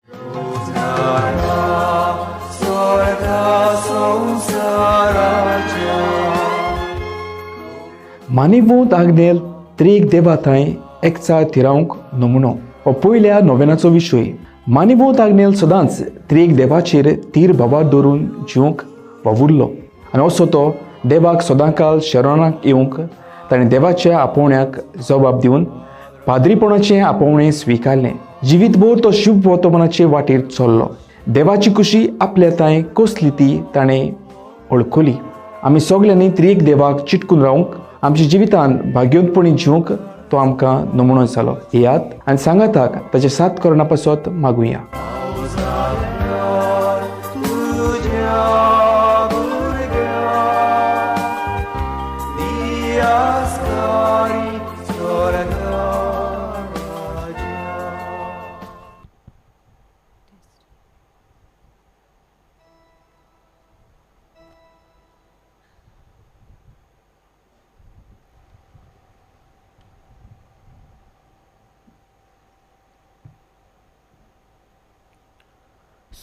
मानिवंत आग्नेल त्रेक देवा थंय एकचार थिरावंक नमुनो हो पयल्या नोवेनाचो विशय. मानिवंत आग्नेल सदांच त्रेक देवाचेर तीर भावार दवरून जिवंक वावुरलो आनी असो तो देवाक सदांकाल शरणाक येवंक ताणें देवाच्या आपोवण्याक जबाब दिवन पाद्रीपणाचें आपोवणें स्विकारलें. जिवीतभर तो शुभ वर्तमानाचे वाटेर चल्लो. देवाची खुशी आपल्या थंय कसली ती ताणें वळखली. आमी सगल्यांनी त्रिएक देवाक चिटकून रावंक आमच्या जिवितान भाग्योतपणी जिवंक तो आमकां नमुनो जालो. येयात आनी सांगाताक ताचे साथ करणा पासत मागुया.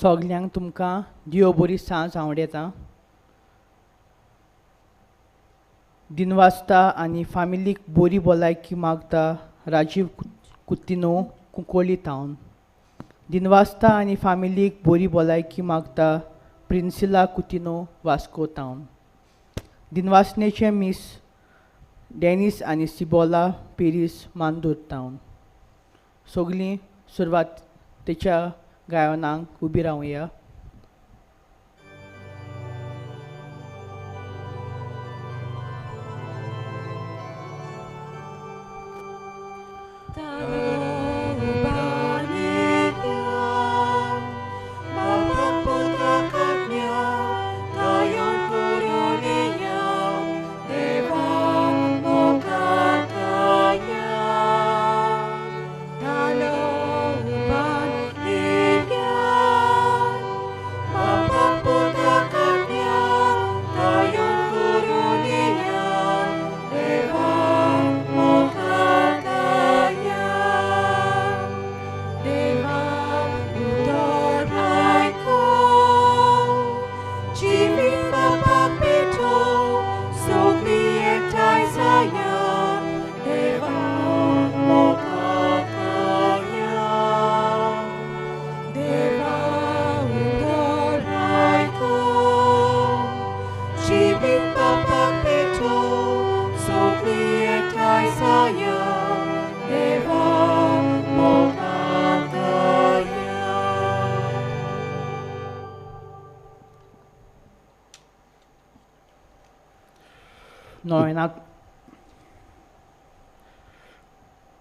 सगल्यांक तुमकां देव बरी सांज आवडटा. दिनवासता आनी फामिलीक बरी भलायकी मागता राजीव कुतिनो कुंकोली टावन. दिनवासता आनी फामिलीक बरी भलायकी मागता प्रिन्सिला Coutinho Vasco town. दिनवासनेचे miss Dennis आनी सिबोला पेरीस मांदूर टावन. सगळीं सुरवातेच्या गायनांक उबी रावया.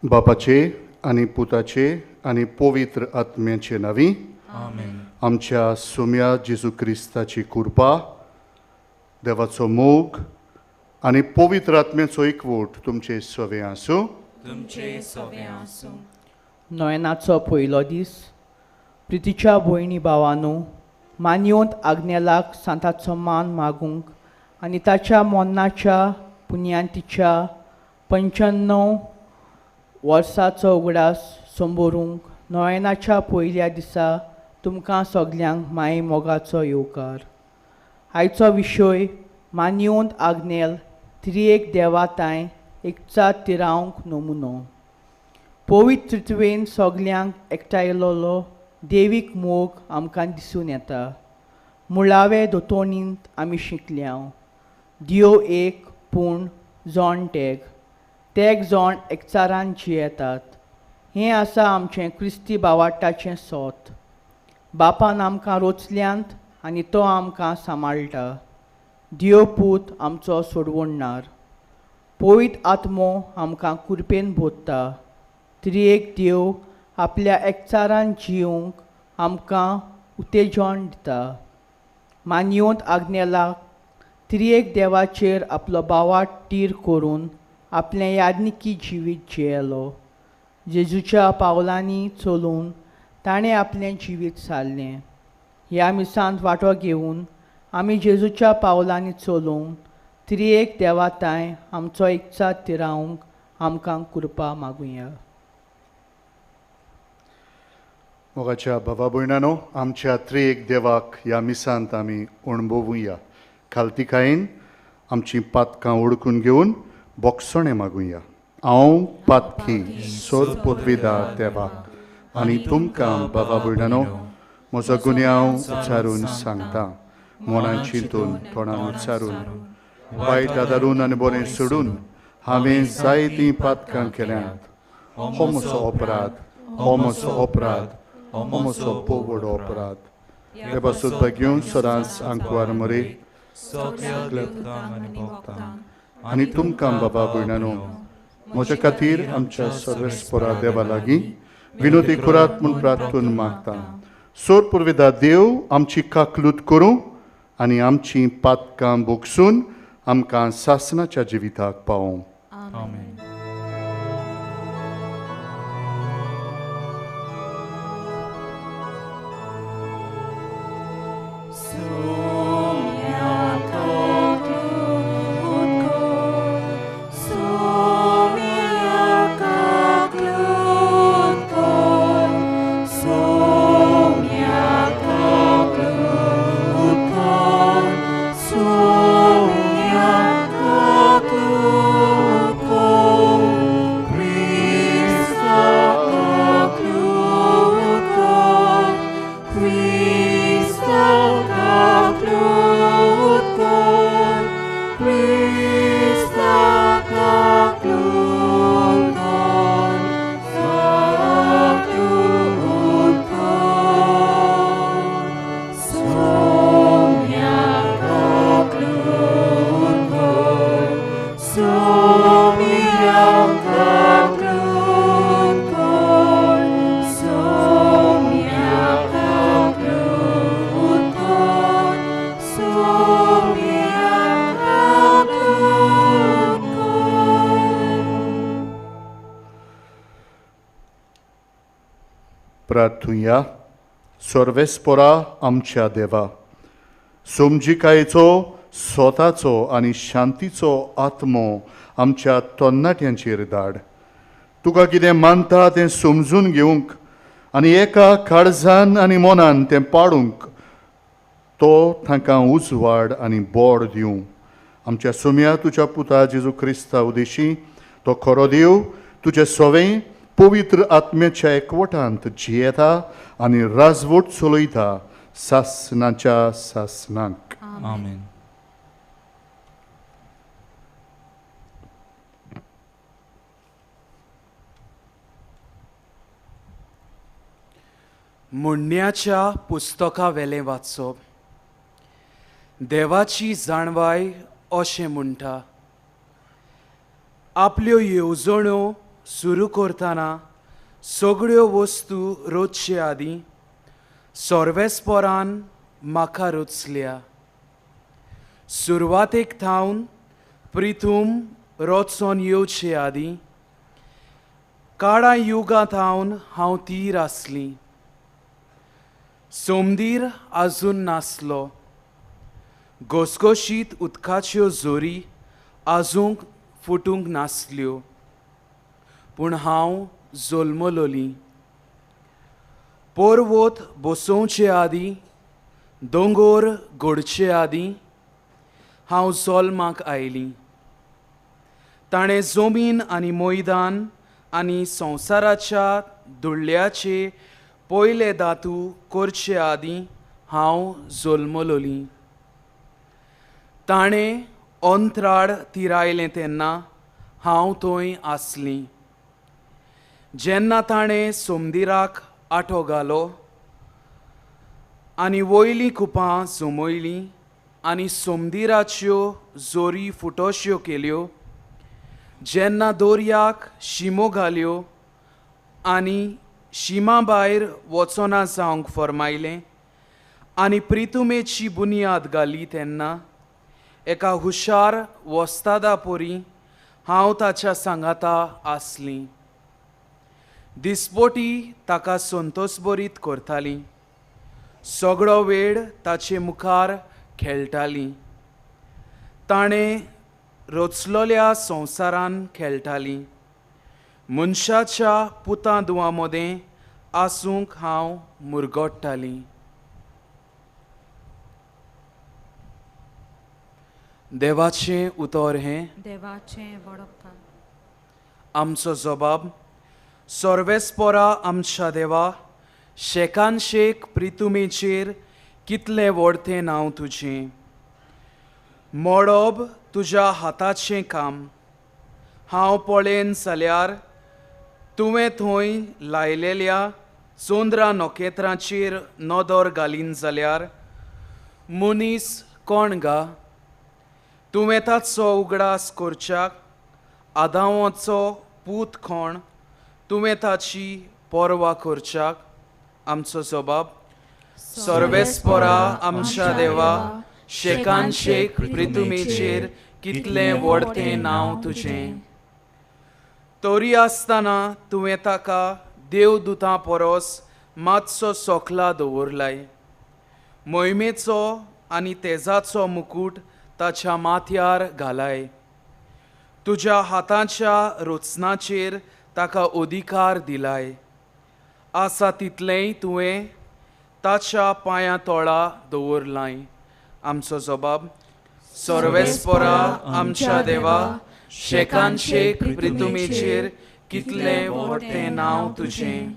बापाचे आनी पुताचे आनी पवित्र आत्म्याचे नांवी आमच्या सोम्या जेजू क्रिस्ताची कृपा, देवाचो मोग आनी पवित्र आत्म्याचो एकवट तुमचे सवे आसूं. तुमचे सवे आसूं. नोवेनाचो पयलो दीस. प्रितीच्या भयणी भावानो, मानयोंत आग्नेलाक सांताचो मान मागूंक आनी ताच्या मोन्नाच्या पुण्यांतीच्या 95 वर्साचो उगडास संबोरूंक नोवेनाच्या पयल्या दिसा तुमकां सगल्यांक माये मोगाचो येवकार. आयचो विशय मानयोंत आग्नेल त्रिएक देवातांय एकचार तिरावंक नमुनो. पवित्र त्रित्वेन सगल्यांक एकठांयलोलो देवीक मोग आमकां दिसून येता. मुळावे दोतोणींत आमी शिकल्या देव एक पूण जोण टेग तेग जोण एकचारान जियेतात. हें आसा आमचें क्रिस्ती बावाटाचें सोत. बापान आमकां रोचल्यांत आनी तो आमकां सांबाळटा. देव पूत आमचो सोडवणणार. पवित्र आत्मो आमकां कुरपेन भोत्ता. त्रिएक देव आपल्या एकचारान जिवंक आमकां उत्तेजन दिता. मानयोंत आग्नेलाक त्रिएक देवाचेर आपलो बावाट तीर करून आपलें याज्ञिकी जिवीत जियेलो. जेजूच्या पावलांनी चलून ताणें आपलें जिवीत सारलें. ह्या मिसांत वांटो घेवन आमी जेजूच्या पावलांनी चलून त्रिएक देवातांय आमचो एकचार तिरावंक आमकां कृपा मागुया. मोगाच्या भावा भयणानो, आमच्या त्रिएक देवाक ह्या मिसांत आमी अणभवुया. खालतिकायेन आमचीं पातकां ओळखून घेवन बोगसणें मागुया. हांव पातकी सोद पदवीदार देवाक आनी तुमकां बाबा भयणानो म्हजो गुन्यांव उच्चारून सांगता. मनान चिंतून, तोंडान उच्चारून, वायट आदारून आनी बरें सोडून हांवें जायतीं पातकां केल्यांत. हो म्हजो अपराध, हो म्हजो अपराध, हो म्हजो पोवडो अपराध. देवा सुद्दां घेवन सदांच आंकवार मरे आनी तुमकां बाबा भयणानो म्हज्या खातीर आमच्या सर्वेस्परा देवा लागीं विनोदी करात म्हूण प्रार्थून मागता. सोर पुर्वेदा देव आमची काकलूत करूं आनी आमची पातकां भोगसून आमकां सासनाच्या जिविताक पावोवं. आमेन. प्रार्थुया. सर्वेस्परा आमच्या देवा, समजिकायेचो, स्वताचो आनी शांतीचो आत्मो आमच्या तरणाट्यांचेर धाड. तुका कितें मानता तें समजून घेवंक आनी एका काळजान आनी मनान तें पाडूंक तो तांकां उजवाड आनी बोड दिवं. आमच्या सोम्या तुज्या पुता जेजू क्रिस्ता उदेशी तो खरो देव तुजे सवें पवित्र आत्म्याच्या एकवटांत जियेता आनी राजवट चलयता सासनाच्या सासनाक. आमेन. म्हणण्याच्या पुस्तका वेलें वाचप. देवाची जाणवाय अशें म्हणटा, आपल्यो येवजण्यो सुरू करतना सगळ्यो वस्तू रचचे आदीं सर्वेस्परान म्हाका रचल्या. सुरवातेक थावन प्रिथूम रचोन येवचे आदीं काळा युगां थावन हांव तीर आसली. सोमदीर आजून नासलो, घसघशीत उदकाच्यो जोरी आजूंक फुटूंक नासल्यो, पूण हांव जल्मलोली. पर्वत बसोवचे आदीं, दोंगोर घडचे आदीं हांव जल्माक आयली. ताणें जमीन आनी मैदान आनी संवसाराच्या धुळ्याचे पयले धातू करचे आदीं हांव जल्मलोली. ताणें अंत्राड तिरायलें तेन्ना हांव थंय आसली. जेन्ना ताणें सोमदिराक आठो घालो आनी वयलीं कुपां जमयलीं आनी सोमदिराच्यो जोरी फुटोश्यो केल्यो, जेन्ना दर्याक शिमो घाल्यो आनी शिमा भायर वचना जावंक फर्मायलें आनी प्रितुमेची बुन्याद घाली तेन्ना एका हुशार वस्तादा परी हांव ताच्या सांगाता आसली. दिसपोटी ताका संतोषभरीत करताली, सगळो वेळ ताचे मुखार खेळटाली. ताणें रचलोल्या संवसारान खेळटाली. मनशाच्या पुतां दुवां मदें आसूंक हांव मुरगोट्टालीं. देवाचें उतर हें देवाचें वडपण. आमचो जबाब सर्वेस्पोरा आमच्या देवा, शेकान शेक प्रितुमेचेर कितलें व्हडतें नांव तुजें. मोडोब तुज्या हाताचें काम, हांव पळयन जाल्यार तुवें थंय लायलेल्या चंद्रा नखेत्रांचेर नदर घालीन जाल्यार मनीस कोण गा तुवें ताचो उगडास करच्याक, आदावाचो पूत कोण तुवें ताची पर्वा करच्याक. आमचो जबाब सर्वेस्पोरा आमच्या देवा, शेकान शेक प्रितुमेचेर कितलें व्हडतें नांव तुजें. तरी आसतना तुवें ताका देवदूतां परस मातसो सोकला दवरलाय, मोहिमेचो आनी तेजाचो मुकूट ताच्या माथ्यार घालाय. तुज्या हाताच्या रचनाचेर ताका अधिकार दिलाय, आसा तितलेंय तुवें ताच्या पांयां तोळा दवरलाय. आमचो जबाब सर्वेस्पोरा आमच्या देवा, शेकान शेक प्रितुमेचेर कितलें व्हडतें नांव तुजें.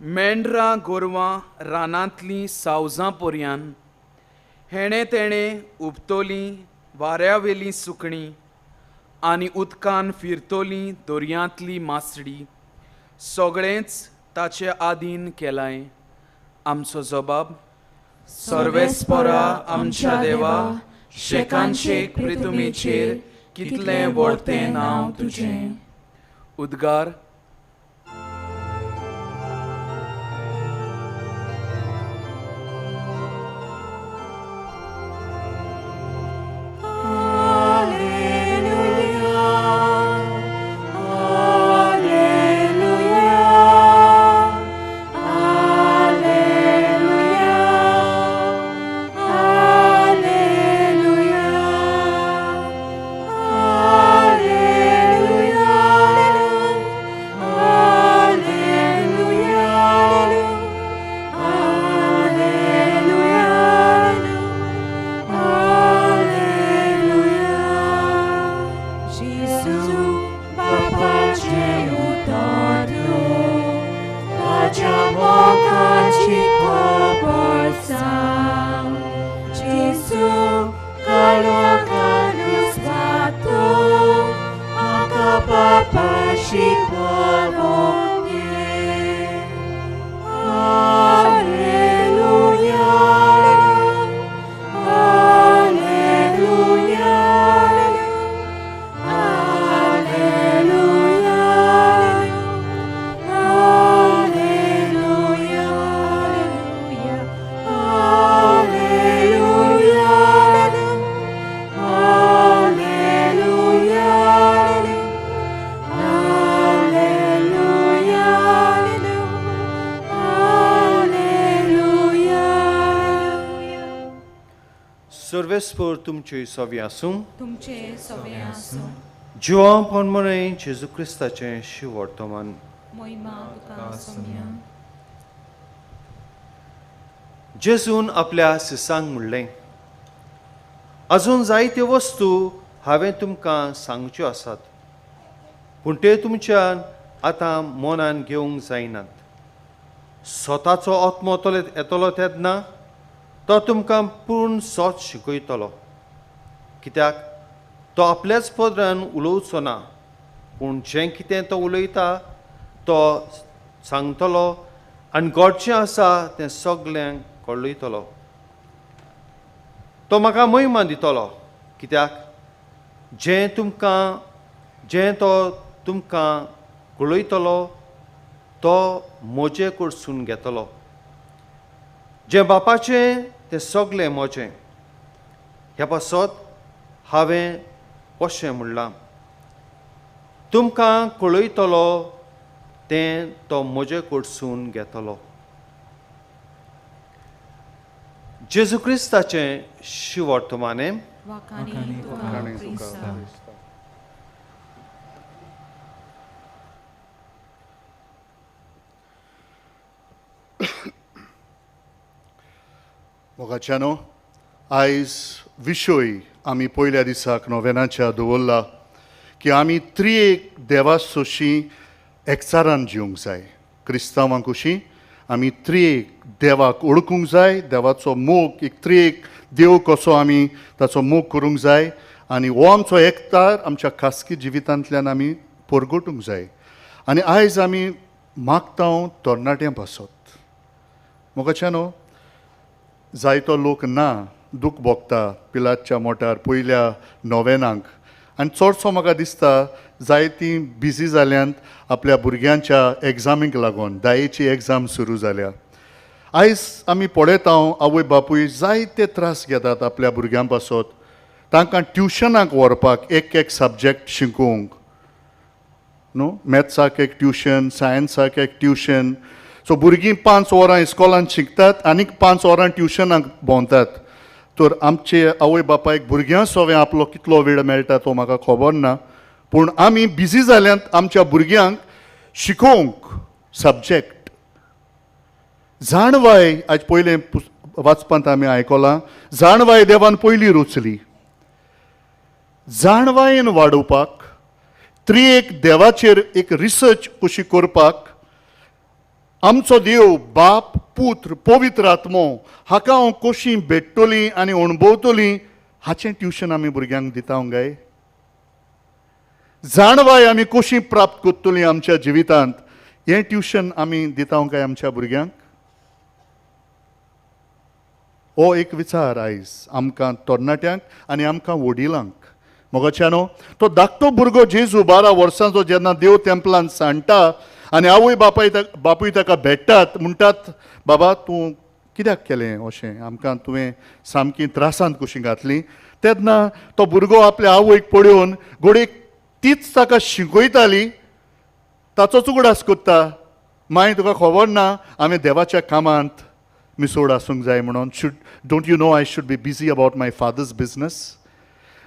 मेंढरां गोरवां रानांतलीं सावजां पर्यान, हेणें तेणें उबतलीं वाऱ्यावेलीं सुकणीं आनी उदकान फिरतलीं दर्यांतली मासडी, सगळेंच ताचे आदीन केलाय. आमचो जबाब सर्वेस्पोरा आमच्या देवा, शेकान शेक प्रितुमेचेर कितलें व्हडतें नांव तुजें. उद्गार. सर्वेस्पोर तुमचे सवे आसूं, तुमचे सवे आसूं. जिवां पोनमोने जेजू क्रिस्ताचें शिवर्तमान. मोहिमा तुका सोम्या. जेजून आपल्या सिसांक म्हणलें, अजून जायत्यो वस्तू हांवें तुमकां सांगच्यो आसात, पूण ते तुमच्यान आतां मनान घेवंक जायनात. स्वताचो आत्मो येतलो तेन्ना तो तुमकां पूर्ण सोच शिकयतलो, कित्याक तो आपल्याच पदरान उलोवचो ना, पूण जें कितें तो उलयता तो सांगतलो आनी घडचें आसा तें सगल्यांक कळयतलो. तो म्हाका महिमा दितलो, कित्याक जें तो तुमकां कळयतलो तो म्हजे कडसून घेतलो. जें बापाचें तें सगळें म्हजें. ह्या पासत हांवें अशें म्हणलां, तुमकां कळयतलो तें तो म्हजे कडसून घेतलो. जेजू क्रिस्ताचें शिवर्तमाने. मोगाच्यानो, आयज विशय आमी पयल्या दिसाक नोवेनाच्या दवरला की आमी त्रिएक देवा सोशी एकचारान जिवंक जाय. क्रिस्तांवांक कशी आमी त्रिएक देवाक ओळखूंक जाय, देवाचो मोग एक त्रिएक देव कसो आमी ताचो मोग करूंक जाय आनी हो आमचो एकतार आमच्या खासगी जिवितांतल्यान आमी परगटूंक जाय. आनी आयज आमी मागता तरणाट्यां पासत. मोगाच्यानो, जायतो लोक ना दूख भोगता पिलातच्या मोटार पयल्या नोवेनाक आनी चडसो म्हाका दिसता जायतीं बिजी जाल्यांत आपल्या भुरग्यांच्या एग्जामीक लागून. दायेची एग्जाम सुरू जाल्या. आयज आमी पळयता आवय बापूय जायते त्रास घेतात आपल्या भुरग्यां पासत, तांकां ट्युशनाक व्हरपाक, एक एक सब्जॅक्ट शिकोवंक न्हू, मॅथ्साक एक ट्युशन, सायन्साक एक ट्युशन. सो भुरगीं 5 वरां इस्कॉलान शिकतात आनीक 5 वरां ट्युशनाक भोंवतात. तर आमचे आवय बापायक भुरग्यां सोवें आपलो कितलो वेळ मेळटा तो म्हाका खबर ना, पूण आमी बिजी जाल्यांत आमच्या भुरग्यांक शिकोवंक सब्जॅक्ट. जाणवाय आयज पयलें वाचपांत आमी आयकलां, जाणवाय देवान पयली रोचली. जाणवायेन वाडोवपाक, त्रिएक देवाचेर एक रिसर्च कशी करपाक आमचो देव बाप, पुत्र, पवित्र आत्मो हाका हांव कशी भेट्टली आनी अणभवतली हाचें ट्युशन आमी भुरग्यांक दिता गाय. जाणवाय आमी कशी प्राप्त करतली आमच्या जिवितांत हें ट्युशन आमी दिता काय आमच्या भुरग्यांक? हो एक विचार आयज आमकां तरणाट्यांक आनी आमकां वडिलांक. मोगाच्यानो, तो धाकटो भुरगो जेजू 12 वर्सांचो जेन्ना देव तेंपलान सांडटा आनी आवय बापूय ताका भेट्टात, म्हणटात बाबा तूं कित्याक केलें अशें, आमकां तुवें सामकी त्रासांत कशी घातली. तेन्ना तो भुरगो आपल्या आवयक पळोवन घोडेक तीच ताका शिकयताली, ताचोच उगडास करता, मागीर तुका खबर ना हांवें देवाच्या कामांत मिसोड आसूंक जाय म्हणून. Should don't you know I should be busy about my father's business.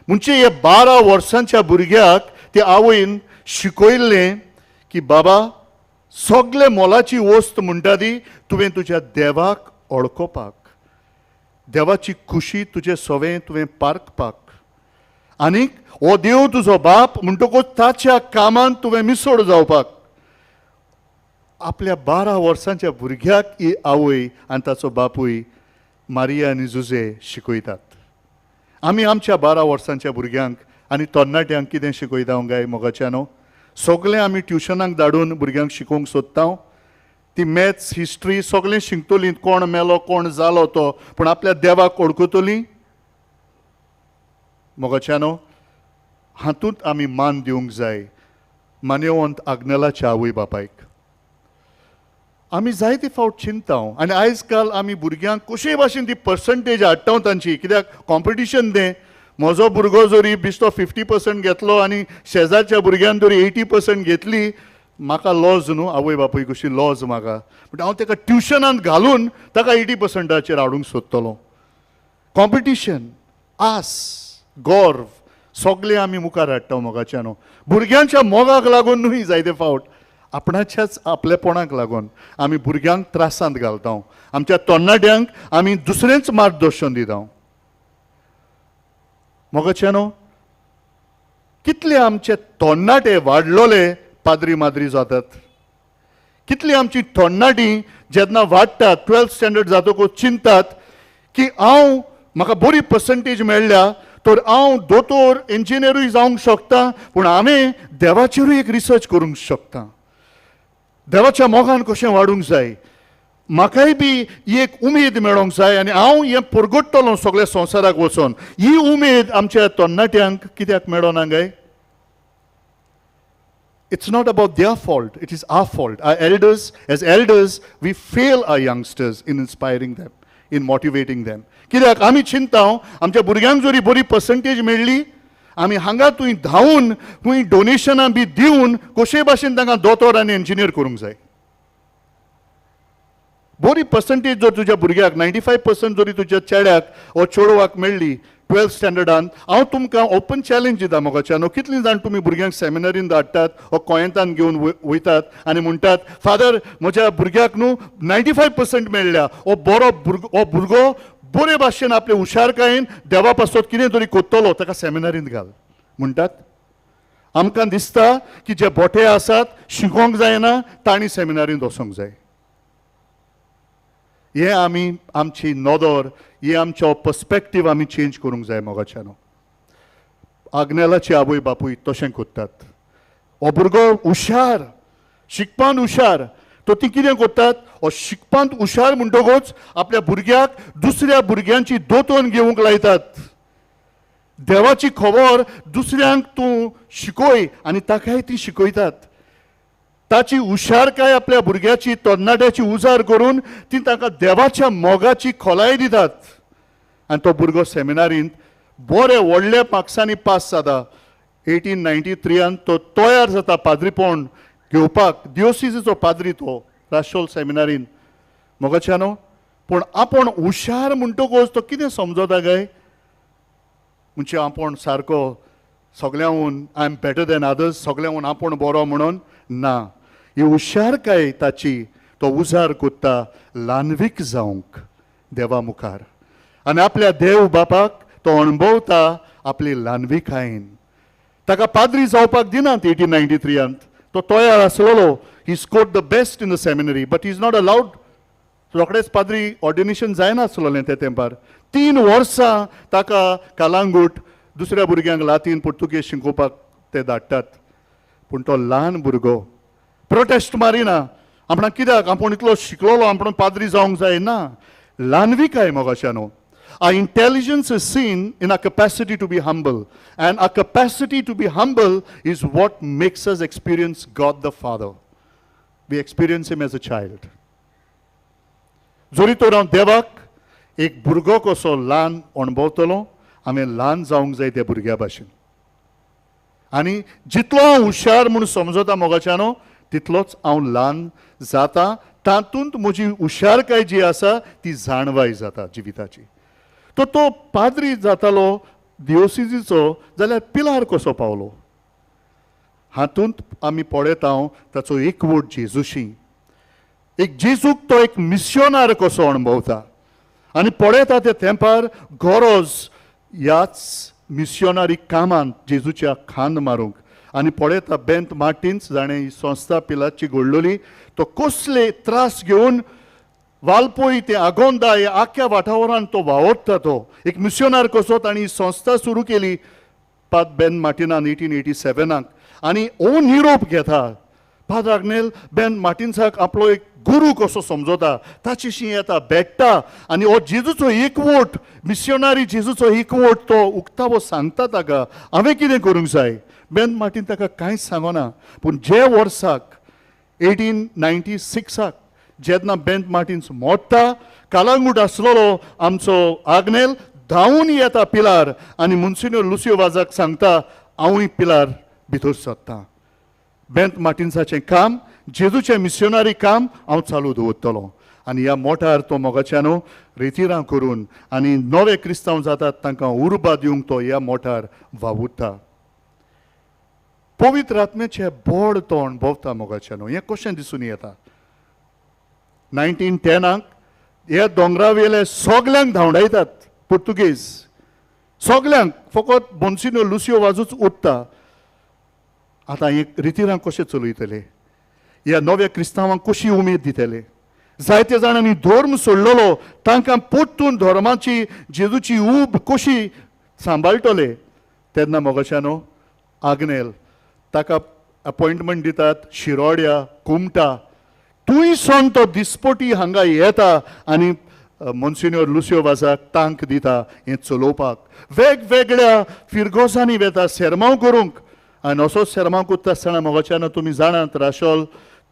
म्हणजे हे 12 वर्सांच्या भुरग्याक ते आवयन शिकयल्लें की बाबा सगळे मोलाची वस्त म्हणटा ती तुवें तुज्या देवाक वळखोवपाक, देवाची खुशी तुजे सवें तुवें पारखपाक, आनीक हो देव तुजो बाप म्हणटकूच ताच्या कामांत तुवें मिसोड जावपाक. आपल्या 12 वर्सांच्या भुरग्याक ही आवय आनी ताचो बापूय मारिया आनी जुजे शिकयतात. आमी आमच्या 12 वर्सांच्या भुरग्यांक आनी तरणाट्यांक कितें शिकयता गाय मोगाच्यानो? सगळें आमी ट्युशनाक धाडून भुरग्यांक शिकोवंक सोदता. ती मॅथ्स, हिस्ट्री सगळें शिकतलीं, कोण मेलो कोण जालो तो, पूण आपल्या देवाक वळखतलीं? मोगाच्यानो, हातूंत आमी मान दिवंक जाय मान्यवंत आग्नेलाच्या आवय बापायक. आमी जायते फावट चिंता आनी आयज काल आमी भुरग्यांक कशेय भाशेन ती पर्संटेज हाडटा तांची, कित्याक कॉम्पिटिशन तें. म्हजो भुरगो जरी बेश्टो 50% घेतलो आनी शेजारच्या भुरग्यान जरी 80% घेतली, म्हाका लॉज न्हू, आवय बापूय कशी लॉज म्हाका, बट हांव ताका ट्युशनांत घालून ताका 80%चेर हाडूंक सोदतलो. कॉम्पिटिशन, आस, गर्व सगळें आमी मुखार हाडटा मोगाच्यानो. भुरग्यांच्या मोगाक लागून न्हय, जायते फावट आपणाच्याच आपलेपणाक लागून आमी भुरग्यांक त्रासांत घालता, आमच्या तरणाट्यांक आमी दुसरेंच मार्गदर्शन दिता. मोगाच्यानो, कितले आमचे तरणाटे वाडलोले पाद्री माद्री जातात, कितली आमची तरणाटी जेन्ना वाडटात 12th standard जातकूच चिंतात की हांव म्हाका बरी पर्संटेज मेळ्ळ्या तर हांव दोतोर इंजिनियरूय जावंक शकता, पूण हांवें देवाचेरूय एक रिसर्च करूंक शकता, देवाच्या मोगान कशें वाडूंक जाय, म्हाकाय बी एक उमेद मेळोंक जाय आनी हांव हें परगट्टलो सगळ्या संवसाराक वचोन. ही उमेद आमच्या तरणाट्यांक कित्याक मेळना गाय? It's not about their fault, it is our fault. Our elders, as elders, we fail our youngsters in inspiring them, in motivating them. कित्याक आमी चिंता आमच्या भुरग्यांक जरी बरी पर्संटेज मेळ्ळी, आमी हांगा तुवें धांवून तुवें डोनेशनां बी दिवन कशेय भाशेन तांकां दोतोर आनी इंजिनियर करूंक जाय. बरी पर्संटेज जर तुज्या भुरग्याक 95% जरी तुज्या चेड्याक वो चेडवाक मेळ्ळी 12th स्टँडर्डान, हांव तुमकां ओपन चॅलेंज दिता मोगाच्यानो, कितलीं जाण तुमी भुरग्यांक सेमिनरीन धाडटात वो कोयंतान घेवन वयतात आनी म्हणटात फादर म्हज्या भुरग्याक न्हू 95% मेळ्ळ्या, हो बरो भुरगो, हो भुरगो बरे भाशेन आपले हुशारकायेन देवा पासत कितें तरी कोत्तलो ताका सेमिनारींत घाल म्हणटात. आमकां दिसता की जे बोटे आसात शिकोंक जायना तांणी सेमिनारींत वचोंक जाय. हें आमी आमची नदर, हें आमचो पर्सपेक्टीव आमी चेंज करूंक जाय मोगाच्यानो. आग्नेलाची आवय बापूय तशें कोत्तात. हो भुरगो हुशार, शिकपान हुशार, तो ती कितें करतात, हो शिकपांत हुशार म्हणटकूच आपल्या भुरग्याक दुसऱ्या भुरग्यांची दोतोन घेवंक लायतात. देवाची खबर दुसऱ्यांक तूं शिकय आनी ताकाय ती शिकयतात. ताची हुशारकाय आपल्या भुरग्याची तरणाट्याची उजार करून ती ताका देवाच्या मोगाची खोलाय दितात. आनी तो भुरगो सेमिनारींत बरे व्हडल्या मार्क्सांनी पास जाता. 1893 तो तयार जाता पाद्रीपण घेवपाक, दियोसिजीचो पाद्री तो राशोल सेमिनारीन मोगाच्यानो. पूण आपूण हुशार म्हणटकूच तो कितें समजता काय, म्हणजे आपूण सारको सगळ्यांहून I am better than others, सगळ्यांहून आपूण बरो म्हणून ना. ही हुशारकाय ताची तो उजार कोत्ता ल्हानवीक जावंक देवा मुखार आनी आपल्या देव बापाक तो अणभवता आपली ल्हानविकायेन. ताका पाद्री जावपाक दिनात 1893 तो तयार आसलेलो. He scored the best in the seminary but is not allowed. रोखडेच पाद्री ऑर्डिनेशन जायनासलेलें ते तेंपार. 3 वर्सां ताका कालांगूट दुसऱ्या भुरग्यांक लातीन पुर्तुगेज शिकोवपाक ते धाडटात. पूण तो ल्हान भुरगो प्रोटेस्ट मारिना आपणाक कित्याक, आपूण इतलो शिकलोलो, आपूण पाद्री जावंक जाय ना. ल्हानविकाय मोगाच्यानो. Our intelligence is seen in our capacity to be humble. And our capacity to be humble is what makes us experience God the Father. We experience Him as a child. जरी तर हांव देवाक एक भुरगो कसो ल्हान अणभवतलो, हांवें ल्हान जावंक जाय त्या भुरग्या भाशेन. आनी जितलो हांव हुशार म्हूण समजता मोगाच्यानो तितलोच हांव ल्हान जाता. तातूंत म्हजी हुशारकाय जी आसा ती जाणवाय जाता जिविताची. तो तो पाद्री जातालो दियोसिजीचो जाल्यार पिलार कसो पावलो, हातूंत आमी पळयता ताचो एकवट जेजूशी. एक जेजूक तो एक मिस्योनार कसो अणभवता आनी पळयता त्या तेंपार गरज ह्याच मिस्योनारी कामांत जेजूच्या खांद मारूंक. आनी पळयता बेंत मार्टिन्स जाणें ही संस्था पिलाची घडलोली तो कसले त्रास घेवन वालपोई ते आगोंदा ह्या आख्या वाठारांत तो वावरता. तो एक मिस्योनार कसो तांणी संस्था सुरू केली पाद बेन मार्टिनान 1887 आनी ओ निरोप घेता. पाद आग्नेल बेन मार्टिन्साक आपलो एक गुरू कसो समजता, ताचेशी येता भेट्टा आनी हो जेजूचो एकवट, मिस्योनारी जेजूचो एकवट तो उक्तावो सांगता ताका हांवें कितें करूंक जाय. बेन मार्टीन ताका कांयच सांगना. पूण जे वर्साक 1896 जेन्ना बेंत मार्टिन्स मोडटा, कालांगूट आसलेलो आमचो आग्नेल धांवून येता पिलार आनी मुन्सिन्योर लुसियो वाजाक सांगता हांवूय पिलार भितर सरता. बेंत मार्टिन्साचें काम, जेजूचें मिस्योनारी काम हांव चालू दवरतलो. आनी ह्या मोटार तो मोगाच्यानो रेतिरां करून आनी नवे क्रिस्तांव जातात तांकां उर्बा दिवंक तो ह्या मोटार वावुरता. पवित्र आत्म्याचें बळ तो अणभवता मोगाच्यानो. हें कशें दिसून येता, 1910 ह्या दोंगरावेले सगल्यांक धांवडायतात पुर्तुगेज, सगल्यांक, फकत मोन्सिन्योर लुसियो वाजूच उरता. आतां हे रितिरां कशें चलयतले, ह्या नव्या क्रिस्तांवांक कशी उमेद दितले? जायते जाणांनी धर्म सोडलेलो तांकां परतून धर्माची जेजूची ऊब कशी सांबाळटले? तेन्ना मोगाच्यानो आग्नेल ताका अपॉयंटमेंट दितात शिरोड्या कुमटा, तूंय सोन तो दिसपटी हांगा येता आनी मोन्सिन्योर लुसियो वाजाक तांक दिता हें चलोवपाक. वेगवेगळ्या फिरगोजांनी वेता सेरमांव करूंक आनी असोच शेरमांव करता आसतना मोगाच्यान तुमी जाणात राशोल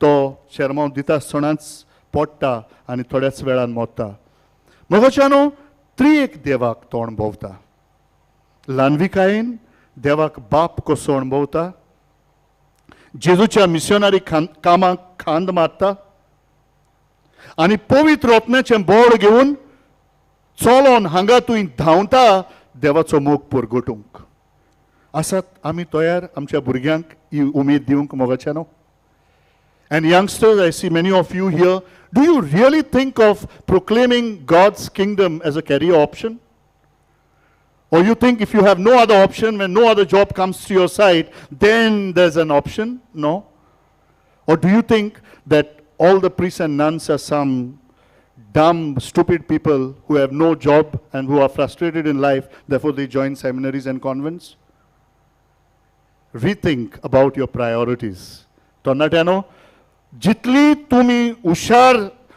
तो शेरमांव दिता आसतनाच पडटा आनी थोड्याच वेळान मोडटा. मोगाच्यानो त्रिएक देवाक तो अणभवता, ल्हानविकायेन देवाक बाप कसो अणभवता, जेजूच्या मिशनरी कामाक खांद मारता आनी पवित्र आत्म्याचें बळ घेवन चलोन हांगा तूं धांवता देवाचो मोग परगटूंक. आसात आमी तयार आमच्या भुरग्यांक ही उमेद दिवंक मोगाच्यानो? And youngsters, I see many of you here, Do you really think of proclaiming God's kingdom as a career option? Or you think if you have no other option, when no other job comes to your side, then there's an option? No. Or do you think that all the priests and nuns are some dumb, stupid people who have no job and who are frustrated in life, therefore they join seminaries and convents? Rethink about your priorities. तरणाट्यांनो, जितली तुमी हुशार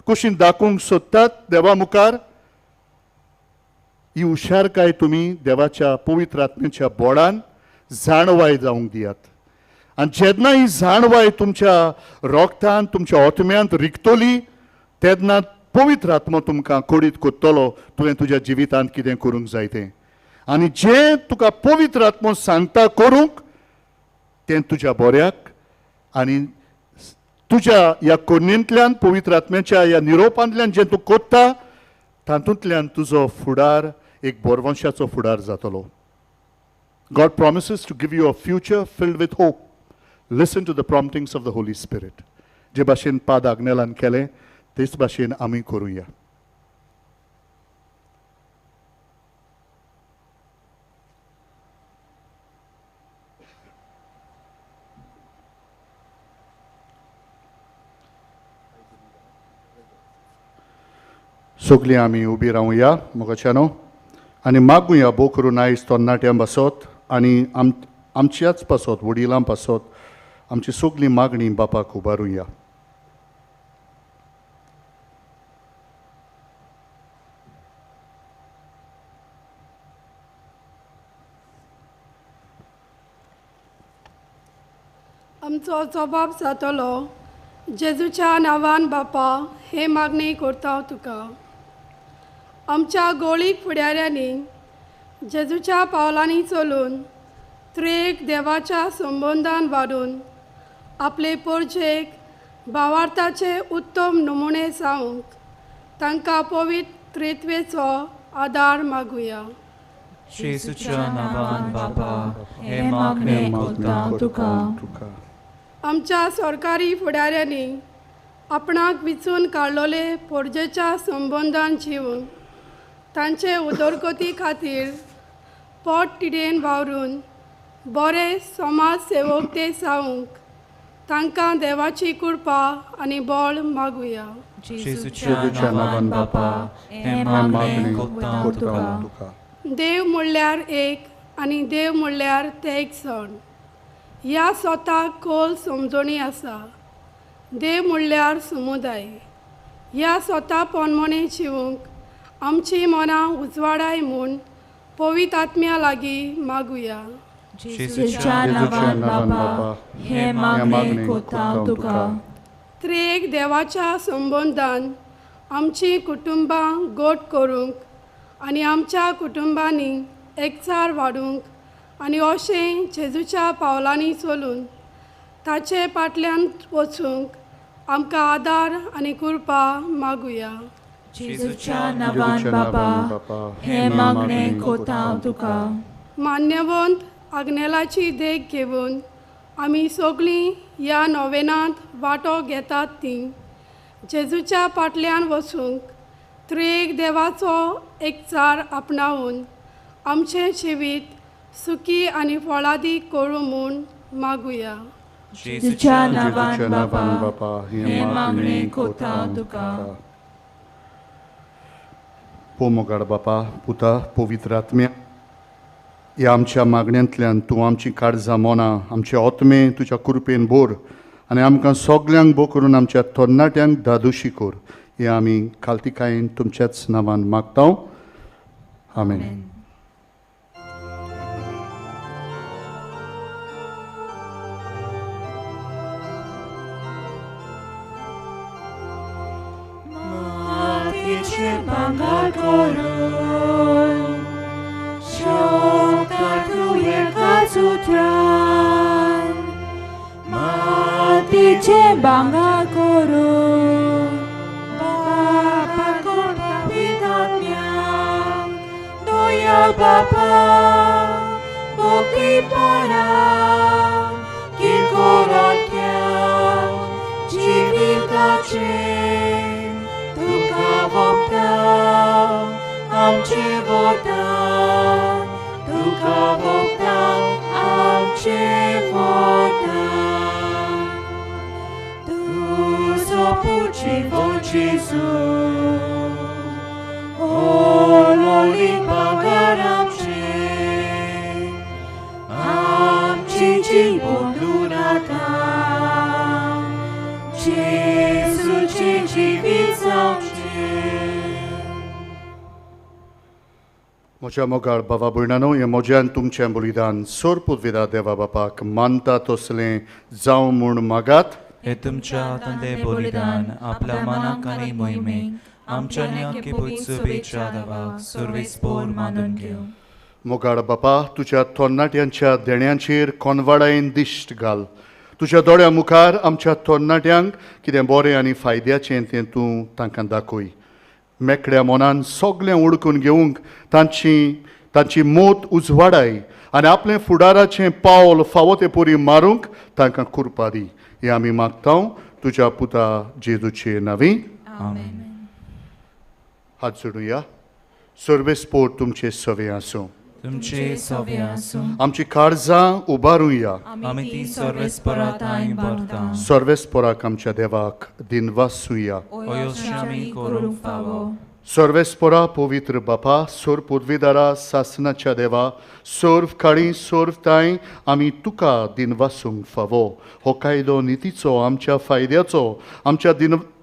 कशी दाखोवंक सोदतात देवा मुखार, ही हुशारकाय तुमी देवाच्या पवित्र आत्म्याच्या बोडान जाणवाय जावंक दियात. आनी जेन्ना ही जाणवाय तुमच्या रोगतान, तुमच्या आत्म्यांत रिगतली, तेन्ना पवित्र आत्मो तुमकां कोडीत कोत्तलो तुवें तुज्या जिवितांत कितें करूंक जाय तें. आनी जें तुका पवित्र आत्मो सांगता करूंक तें तुज्या बऱ्याक, आनी तुज्या ह्या कोन्नेंतल्यान, पवित्र आत्म्याच्या ह्या निरोपांतल्यान जें तूं कोत्ता तातूंतल्यान तुजो फुडार एक बोरवंशाचो फुडार जातलो. God promises to give you a future filled with hope. Listen to the promptings of the Holy Spirit. जे भाशेन पाद आग्नेलान केलें तेच भाशेन आमी करुया. सगळीं आमी उबी रावया मोगाच्यानो आनी मागुया भोव करून आयज तरणाट्यां पासत आनी आमच्याच पासत, वडिलां पासत आमची सगळी मागणी बापाक उबारुया. आमचो जबाब जातलो जेजूच्या नांवान बापा हे मागणी करता तुका. आमच्या गोळीक फुडाऱ्यांनी जेजूच्या पावलांनी चलून त्रेक देवाच्या संबंदान वाडून आपले पोरजेक भावार्थाचे उत्तम नमुने जावंक तांकां पवित्र त्रित्वेचो आदार मागुया. जेजूच्या नांवान बापा हे मागणे करता तुका. आमच्या सरकारी फुडाऱ्यांनी आपणाक विचून काडलोले पोरजेच्या संबंदान जिवन तांचे उदरगती खातीर पोट तिडेन वावरून बरे समाज सेवक ते जावंक तांकां देवाची कृपा आनी बळ मागुया. जेजूच्या नांवान बापा हे मागणे करता तुका. देव म्हणल्यार एक आनी देव म्हणल्यार ते एक सण ह्या स्वताक खोल समजणी आसा. देव म्हणल्यार समुदाय ह्या स्वता पोनमोणे जिवंक आमची मनां उजवाडाय म्हूण पवित्र आत्म्या लागीं मागुया. जेजूच्या नांवान बापा हे मागणे करता तुका. त्रिएक देवाच्या संबंदान आमची कुटुंबां गोट करूंक आनी आमच्या कुटुंबांनी एकचार वाडूंक आनी अशें जेजूच्या पावलांनी चलून ताचे फाटल्यान वचूंक आमकां आदार आनी कृपा मागुया. जेजूच्या नांवान बापा हे मागणे करता तुका. मान्यवंत आग्नेलाची देख घेवन आमी सगळीं ह्या नोवेनांत वांटो घेतात ती जेजूच्या फाटल्यान वचूंक त्रिएक देवाचो एकचार आपणावन आमचें जिवीत सुखी आनी फळादीक करूं म्हूण मागुया. जेजूच्या नांवान बापा हे मागणे करता तुका. मोगाळ बापा, पुता, पवित्र आत्म्या, ह्या आमच्या मागण्यांतल्यान तूं आमची काळजां मनां, आमचे आत्मे तुज्या कृपेन भर आनी आमकां सगल्यांक भोव करून आमच्या तरणाट्यांक धादोशी कर. हें आमी खालतीकायेन तुमच्याच नांवान मागता. आमेन. मातीचे भांगर करून बापा कोणता पितात्म्याक दोया बापा भक्तीपणा किरकोरांतल्या जिविताचेर जीवन जेजू ओलोली भांगर आमचें आमचें जीवन दुराता जेजूचें जिवीत जावचें. म्हज्या मोगाळ बाबा भयणानो, हें म्हज्यान तुमचें बलिदान सोरपुतविदा देवा बापाक मानता तसलें जावं म्हूण मागात. हे तुमच्या हातांतलें बलिदान आपल्या मनाक आनी मोहिमेक आमच्या न्याय शुभेच्छा देवाक सर्वेस्पोर मानून घेवं. मोगाळ बापा, तुज्या तरणाट्यांच्या देण्यांचेर कोनवाडायेन दिश्ट घाल. तुज्या दोळ्या मुखार आमच्या तरणाट्यांक कितें बरें आनी फायद्याचें तें तूं तांकां दाखय. मेकळ्या मनान सगळें उडकून घेवंक तांची मोत उजवाडाय आनी आपलें फुडाराचें पावल फावो ते परी मारूंक तांकां कुरपा दी. हें आमी मागता तुज्या पुता जेजूचे नांवी. आमेन. हात जोडुया. सर्वेस्पोर तुमचे सवे आसूं. तुमचे सवे आसूं. आमची काळजां उबारुया. आमी ती सर्वेस्पोरा थांय भरता. सर्वेस्पोराक आमच्या देवाक दिनवासुया. अयोश्यामी करूंक फावो. सर्वेस्पोरा पवित्र बापा, सोर पुर्विदारा सासनाच्या देवा, सर्व काळी सर्व तांय आमी तुका दिनवासूंक फावो. हो कायदो नितीचो आमच्या फायद्याचो,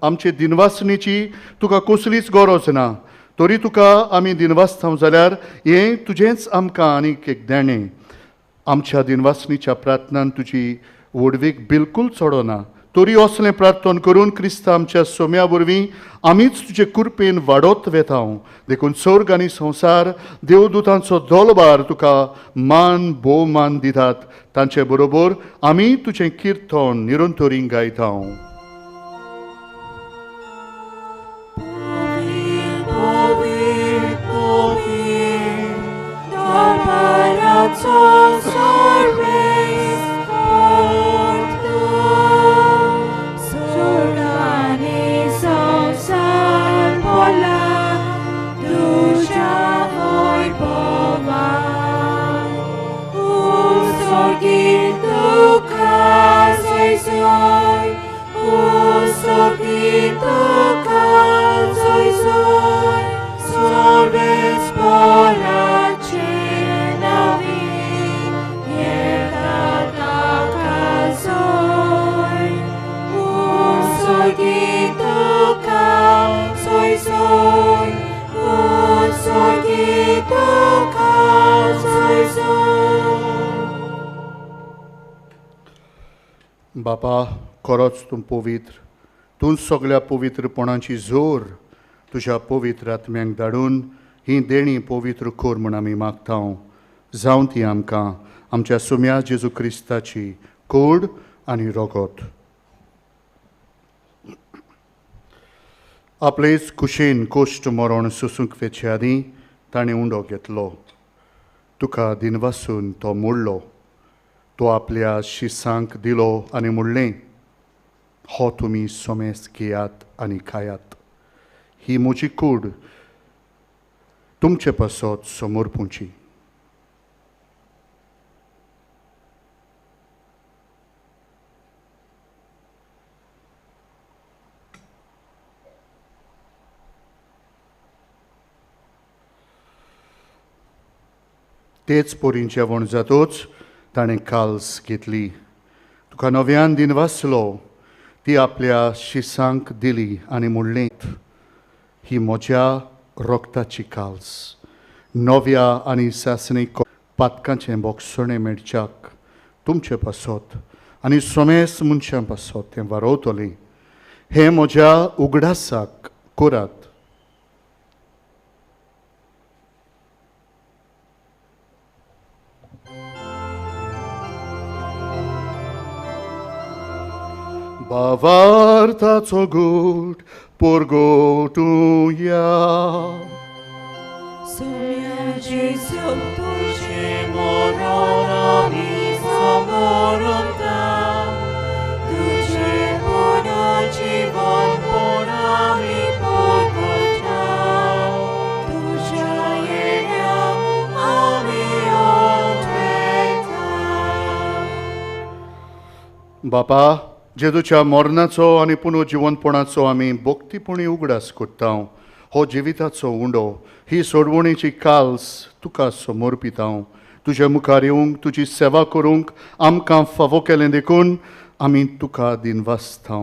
आमचे दिनवासणेची तुका कसलीच गरज ना, तरी तुका आमी दिनवासता जाल्यार हें तुजेंच आमकां आनीक एक देणें. आमच्या दिनवासणीच्या प्रार्थनान तुजी व्हडवीक बिलकूल चडना, तरी असलें प्रार्थन करून क्रिस्ता आमच्या सोम्या वरवीं आमीच तुजे कुरपेन वाडत वेता. देखून स्वर्ग आनी संवसार देवदूतांचो दलबार तुका मान भोवमान दितात. तांचे बरोबर आमी तुजें किर्तन निरंतरी गायता. बापा, खरोच तूं पवित्र, तूं सगळ्या पवित्रपणाची जोर तुज्या पवित्र आत्म्यांक धाडून ही देणी पवित्र कर म्हूण आमी मागता. जावं ती आमकां आमच्या सुम्या जेजू क्रिस्ताची कूड आनी रगत. आपलेच कुशीन कोश्ट मरण सोसूंक वेचे आदीं ताणें उंडो घेतलो, तुका दिनवासून तो मोडलो, तो आपल्या शिसांक दिलो आनी म्हणलें, हो तुमी सोमेस घेयात आनी खायात, ही म्हजी कूड तुमचे पासत समर्पूची. तेच पोरीन जेवण जातोच ताणें काल्स घेतली, तुका नव्यान दिनवासलो, ती आपल्या शिसांक दिली आनी म्हणलें, ही म्हज्या रक्ताची काल्स, नव्या आनी सासणी पातकांचें बोगसणें मेळच्याक तुमचे पासत आनी सोमेस मनशां पासत तें वारोवतलें. हें म्हज्या उगडासाक करात. भावार्थाचो गूट परगटुया. सोम्या जेजू तुजें मरण आमी समोरता, तुजें पुनर्जीवनपण आमी परगटा, तुज्या येण्याक आमी आठवता. बापा, जेजूच्या मरणाचो आनी पुनर्जिवंतपणाचो आमी भक्तीपणी उगडास करता. हो जिविताचो उंडो, ही सोडवणीची काल्स तुका समर्पिता. तुज्या मुखार येवंक, तुजी सेवा करूंक आमकां फावो केलें देखून आमी तुका दिनवासता.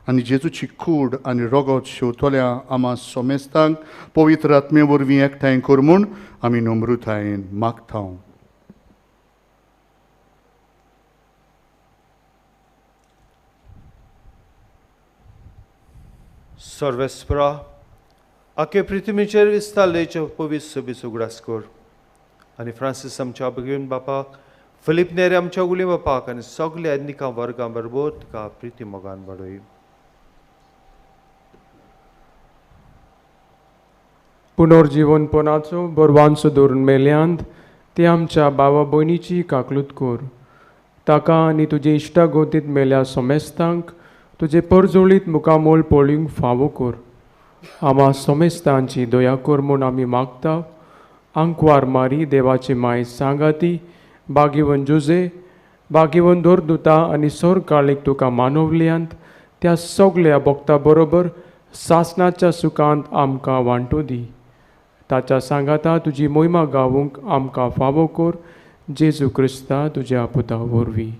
आनी जेजूची कूड आनी रगत शेवतल्या आमा सोमेस्तांक पवित्र आत्मे वरवीं एकठांय कर म्हूण आमी नम्रतायेन मागता. सर्वेस्परा आखे पृथ्वीचेर विस्तारलेचे पवित्र सोबीस उगडास कर आनी फ्रांसीस आमच्या भगीन बापाक, फिलीप नेरे आमच्या गुली बापाक आनी सगल्या निका वर्गां बरोबर तुका प्रिती मोगान वाडय. पुनर्जिवनपणाचो बरवांचो धरून मेल्यांत ते आमच्या बाबा भयणीची काकलूत कर. ताका आनी तुजे इश्टागोतींत मेल्या सोमेस्तांक तुजे परजोळीत मुखामोल पळोवंक फावो कर. आमा सोमेस्तांची दया कर म्हूण आमी मागता. आंकवार मारी देवाची माय सांगाती, बागेवन जुजे, बागेवन दोरदुता आनी सोरकाळीक तुका मानवल्यांत त्या सगल्या भक्ता बरोबर सासणाच्या सुखांत आमकां वांटो दी. ताच्या सांगाता तुजी मोहिमा गावूंक आमकां फावो कर. जेजू क्रिस्ता तुज्या पुता वरवीं.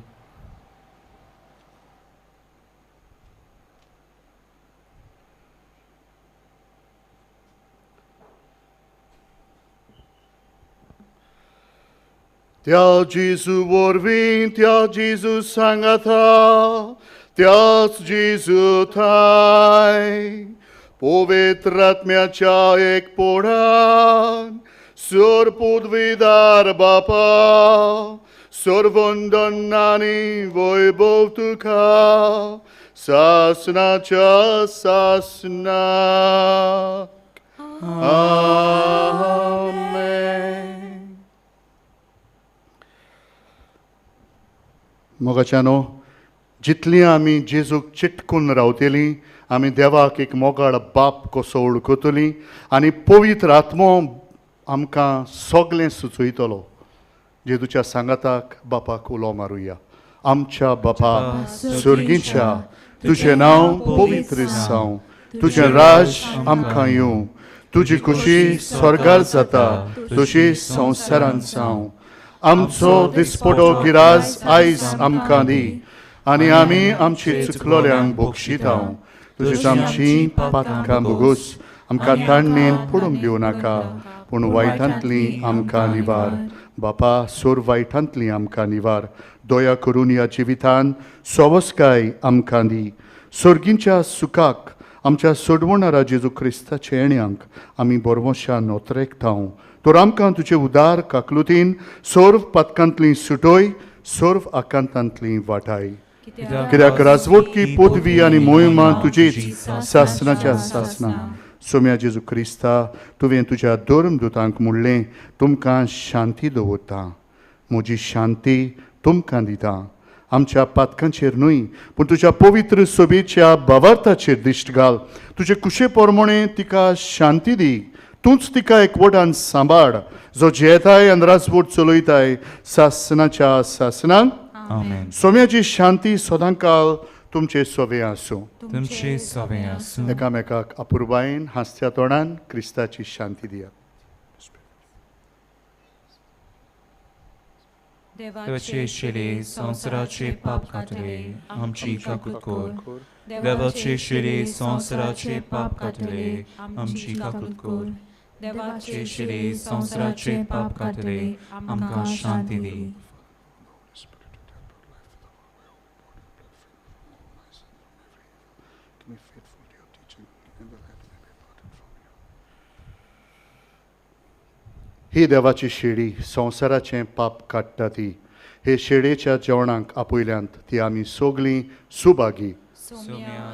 त्या जेजू वरवीं, त्या जेजू सांगाता, त्याच जेजू थाय पवित्र आत्म्याच्या एकपणान सर पदवीदार बापा, सर्वंदन आनी वैभव तुका सासनाच्या सासनाक. आमेन. मोगाच्यानो, जितली आमी जेजूक चिटकून रावतली, आमी देवाक एक मोगाळ बाप कसो वळखतली आनी पवित्र आत्मो आमकां सगलें सुचयतलो. जेजूच्या सांगाताक बापाक उलो मारुया. आमच्या बापा सर्गीच्या, तुजें नांव पवित्र जावं, तुजें राज आमकां येवं, तुजी खुशी स्वर्गार जाता तशी संवसारांत जावं. आमचो दिसपटो गिराज आयज आमकां दी आनी आमी आमची चुकलोल्यांक बक्षिता, तशीच आमची पातकां भोगोस. आमकां ताणणेन पडूंक दिवं नाका, पूण वायटांतली आमकां निवार. बापा, सोर वायटांतली आमकां निवार. दया करून ह्या जिवितान सवसकाय आमकां दी. सर्गींच्या सुखाक आमच्या सोडवणारा जेजू क्रिस्ताच्या येण्यांक आमी बरवशान नोतरेकता. तर आमकां तुजे उदार काकलुतीन सर्व पातकांतली सुटोय, सर्व आकांतांतली वाटाय. कित्याक राजवटकी पदवी आनी मोहिमा तुजीच सासनाच्या सासना. सोम्या जेजू क्रिस्ता, तुवें तुज्या धर्मदुतांक म्हणलें, तुमकां शांती दवरता, म्हजी शांती तुमकां दिता. आमच्या पातकांचेर न्हय, पूण तुज्या पवित्र सोबेच्या भावार्थाचेर दिश्ट घाल. तुजे कुशे प्रमाणे तिका शांती दी. तूंच तिका एकवटान सांबाळ, जो जियेताय आनी राजवट चलयताय सासनाच्या सासनाक. सोम्याची शांती सदांकाल तुमचे सोवे आसूं. तुमचे सोवे आसूं. एकामेकाक अपुरबायेन हांसत्या तोंडान क्रिस्ताची शांती दियात. देवाचे शिरे संवसाराचे पाप कातले आमची काकूत कर. देवाचे शिरे संवसाराचे पाप कातले आमची काकूत कर. देवाचे शिरे संवसाराचे पाप कातले आमकां शांती दी. ही देवाची शेळी संवसाराचें पाप काडटा ती. हे शेळेच्या जेवणाक आपयल्यांत ती आमी सगळीं सुभागी.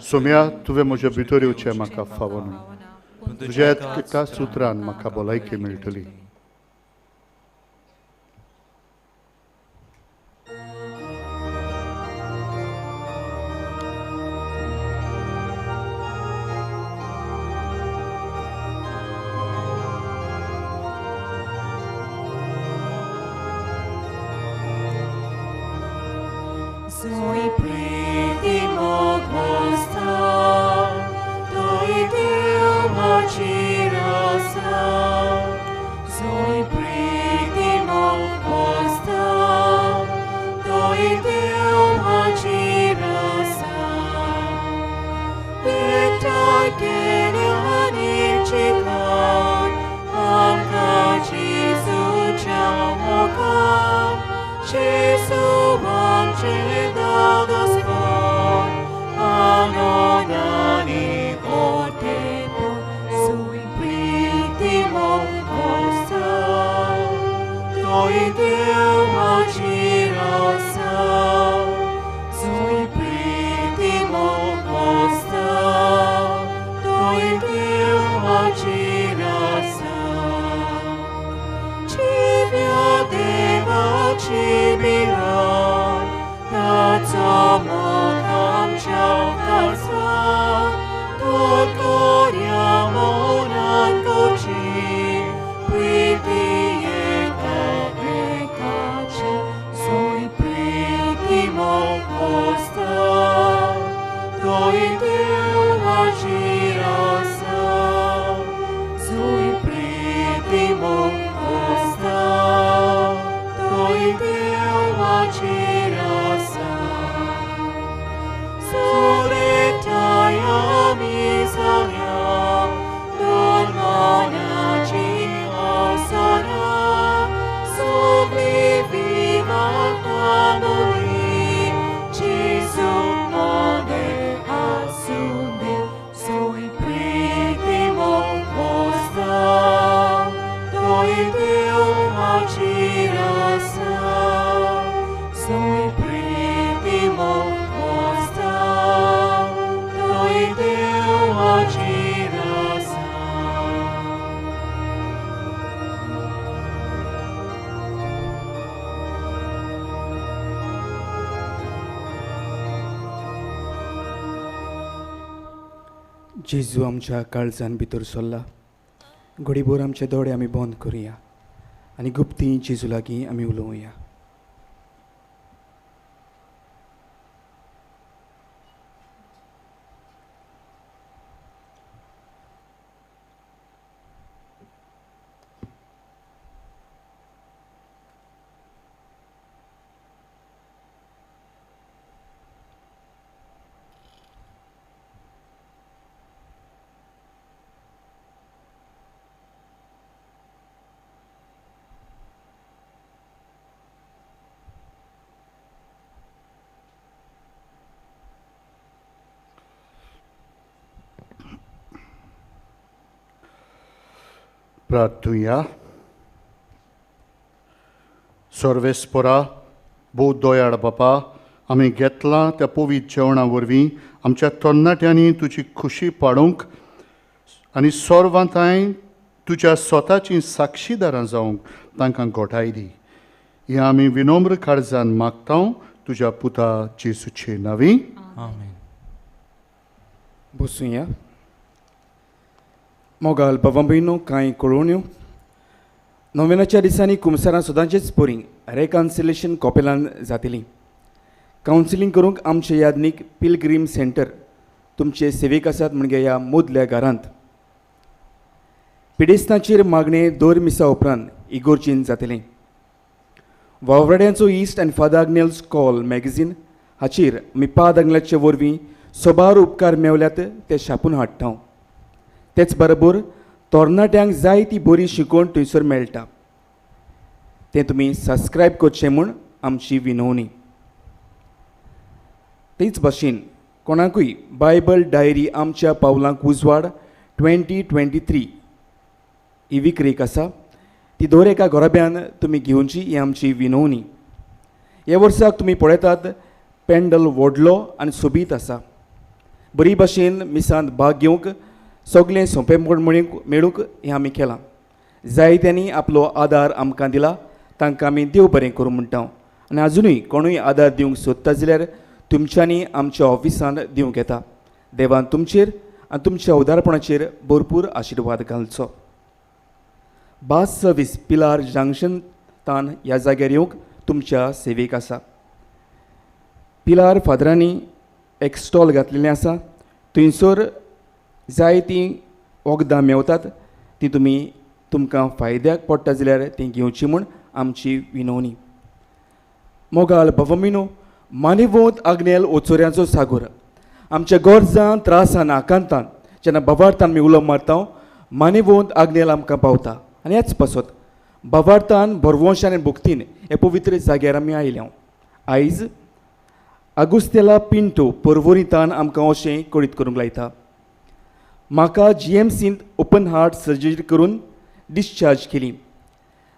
सोम्या, तुवें म्हज्या भितर येवचें म्हाका फावो न्हय, तुज्या एका सुत्रान म्हाका भलायकी मेळटली. Soy priti जेजू आमच्या काळजान भितर सरला. घडीभर आमचे दोळे आमी बंद करुया आनी गुप्ती जेजू लागीं आमी उलोवया. प्रार्थुया. सर्वेस्परा भोव दयाळ बापा, आमी घेतलां त्या पवित्र जेवणा वरवीं आमच्या तरणाट्यांनी तुजी खुशी पाडूंक आनी सर्वांताय तुज्या स्वताची साक्षीदारां जावंक तांकां गोठाय दी. हें आमी विनम्र काळजान मागता तुज्या पुता जेजूचे नांवी. आमेन. बसुया. मोगाल बाबा भयणो, कांय कळोवण्यो. नोव्हेंनाच्या दिसांनी कुमसारां सदांचेच परी रेकन्सिलेशन कॉपेलान जातली. कावन्सिलींग करूंक आमचे यादनीक पिलग्रीम सेंटर तुमचे सेवेक आसात म्हणजे ह्या मुदल्या घरांत. पिडेस्तांचेर मागणें दर मिसा उपरांत इगोर्जीन जातलें. वावराड्यांचो East and Father Agnel's call magazine हाचेर आमी पाद आग्नेलाचे वरवीं सोबार उपकार मेवल्यात ते छापून हाडटा. तेच बरोबर तरणाट्यांक जाय ती बरी शिकवण थंयसर मेळटा. तें तुमी सबस्क्रायब करचें म्हूण आमची विनवणी. तेच भाशेन कोणाकूय बायबल डायरी आमच्या पावलांक उजवाड 2023 ही विक्रेक आसा, ती दर एका घराब्यान तुमी घेवची ही आमची विनवणी. ह्या वर्साक तुमी पळयतात पेंडल व्हडलो आनी सोबीत आसा. बरी भाशेन मिसांत भाग घेवंक सगळें सोंपेपण मेळूंक हें आमी केलां. जायत्यांनी आपलो आदार आमकां दिला, तांकां आमी देव बरें करूं म्हणटा. आनी आजुनूय कोणूय आदार दिवंक सोदता जाल्यार तुमच्यांनी आमच्या ऑफिसान दिवंक येता. देवान तुमचेर आनी तुमच्या उदारपणाचेर भरपूर आशिर्वाद घालचो. बास सर्वीस पिलार जंक्शन तान ह्या जाग्यार येवंक तुमच्या सेवेक आसा. पिलार फादरांनी एक स्टॉल घातलेलें आसा, थंयसर जायतीं वखदां मेवतात ती तुमी तुमकां फायद्याक पडटा जाल्यार ती घेवची म्हूण आमची विनवणी. मोगाल भवमिनो, मानिवोंत आग्नेल ओचोऱ्यांचो सागोर, आमच्या गरजान त्रासान आकांतान जेन्ना भवार्थान आमी उलो मारता मानिवोंत आग्नेल आमकां पावता आनी ह्याच पासत भवार्थान भरवंशान आनी भक्तीन हे पवित्र जाग्यार आमी आयल्या. आयज आगुस्तेला पिंटो परवरींतान आमकां अशें कळीत करूंक लायता, म्हाका जीएमसींत ओपन हार्ट सर्जरी करून डिस्चार्ज केली.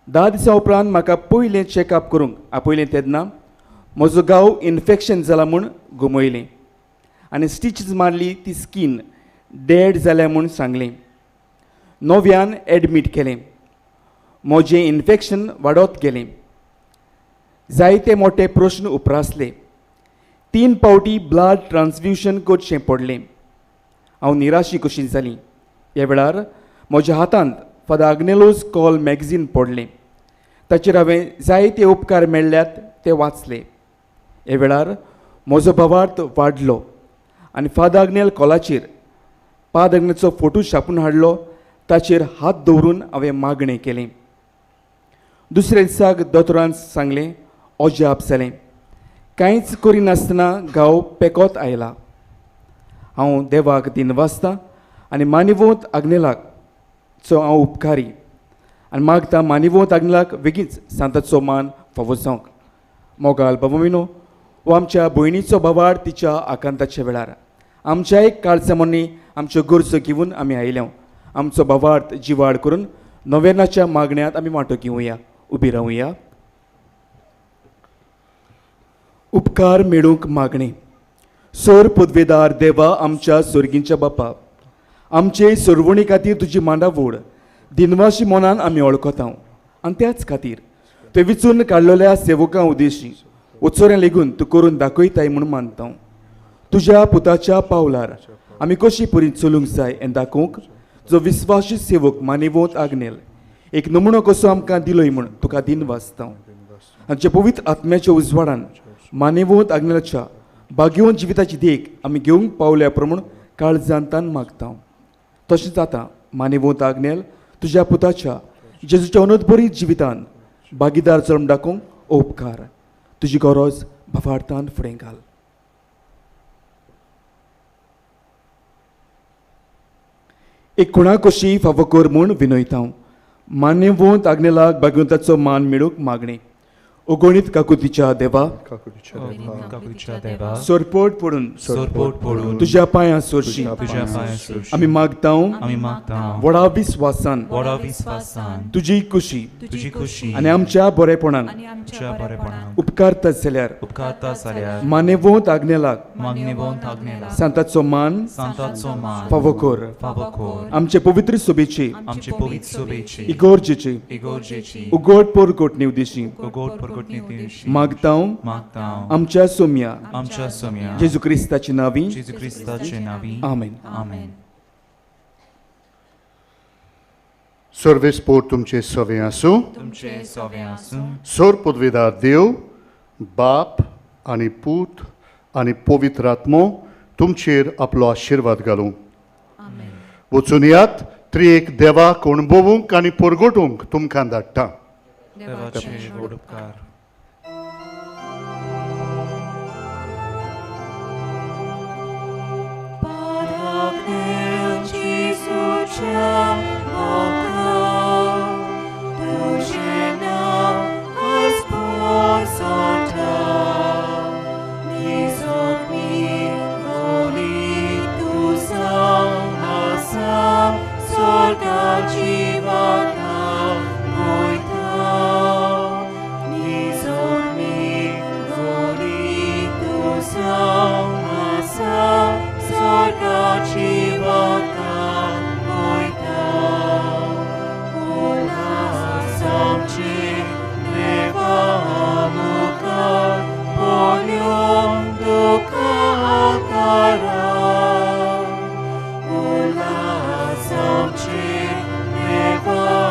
10 दिसां उपरांत म्हाका पयलें चॅकअप करूंक आपयलें तेन्ना म्हजो गांव इन्फेक्शन जाला म्हूण गमयलें आनी स्टिचीस मारली ती स्कीन डेड जाल्या म्हूण सांगलें. नव्यान एडमीट केलें. म्हजें इन्फेक्शन वाडत गेलें. जायते मोटे प्रश्न उप्रासले. 3 फावटी ब्लड ट्रान्सफ्युजन करचें पडलें. हांव निराशी कशी जाली. ह्या वेळार म्हज्या हातांत फादर आग्नेलोज कॉल मॅगझीन पडलें. ताचेर हांवें जायते उपकार मेळ्ळ्यात ते वाचले. ह्या वेळार म्हजो भावार्थ वाडलो आनी फादर आग्नेल कॉलाचेर पाद आग्नेलचो फोटो छापून हाडलो. ताचेर हात दवरून हांवें मागणें केलें. दुसऱ्या दिसाक दोतोरान सांगलें अजाप जालें, कांयच करिनासतना गांव पेकोत आयला. हांव देवाक दिनवासता आनी मानिवोंत आग्नेलाक चो हांव उपकारी आनी मागता मानिवोंत आग्नेलाक वेगींच सांताचो मान फावो जावंक. मोगाल बाबा हो आमच्या भयणीचो भावार तिच्या आकांताच्या वेळार आमच्या एक काळजा मनी आमच्यो गरजो घेवन आमी आयल्या. आमचो भावार्थ जिवाड करून नव्यानाच्या मागण्यांत आमी वांटो घेवया. उबी रावया. उपकार मेळूंक मागणें. सोर पदवेदार देवा, आमच्या सोर्गींच्या बापा, आमचे सोरवणी खातीर तुजी मांडावळ दिनवाशी मनान आमी वळखता आनी त्याच खातीर ते विचून काडलेल्या सेवकां उद्देशी उत्सोऱ्यां लेगून तूं करून दाखयताय म्हूण मानता. तुज्या पुताच्या पावलार आमी कशी परी चलूंक जाय हें दाखोवंक जो विस्वाशी सेवक मानिवोंत आग्नेल एक नमुनो कसो आमकां दिलोय म्हूण तुका दिनवासता. आमच्या पवित्र आत्म्याच्या उजवाडान मानिवोंत आग्नेलाच्या भाग्यवंत जिविताची देख आमी घेवंक पावल्या प्रमाण काळजान तान मागता. तशेंच आतां मानिवोंत आग्नेल तुज्या पुताच्या जेजूच्या अनोदबरी जिवितान भागीदार जल्म दाखोवंक उपकार. तुजी गरज भावार्थान फुडें घाल. एक खुणा कशी फावो कर म्हूण विनयता. मान्यवंत आग्नेलाक भाग्यवंताचो मान मेळूंक मागणें. अगणीत काकुतीच्या देवा, सरपोट पडून तुज्या पांयां सोरशी आमी मागता. व्हडा विस्वासान तुजी खुशी आनी आमच्या बरेपणान उपकारता जाल्यार मानेवंत आग्नेलाक सांताचो मान फावो कर. आमचे पवित्र सभेची इगोर्जेची उगड परगटणी उद्देशी मागता आमच्या सोम्या जेजू क्रिस्ताचे नावी. आमेन. सर्वेस्पोर तुमचे सवे आसूं. सोर पदवेदार देव बाप आनी पूत आनी पवित्र आत्मो तुमचेर आपलो आशिर्वाद घालूं. वचून यात त्रिएक देवाक अणभवूंक आनी परगटूंक तुमकां धाडटा. Ulasam ce ne va.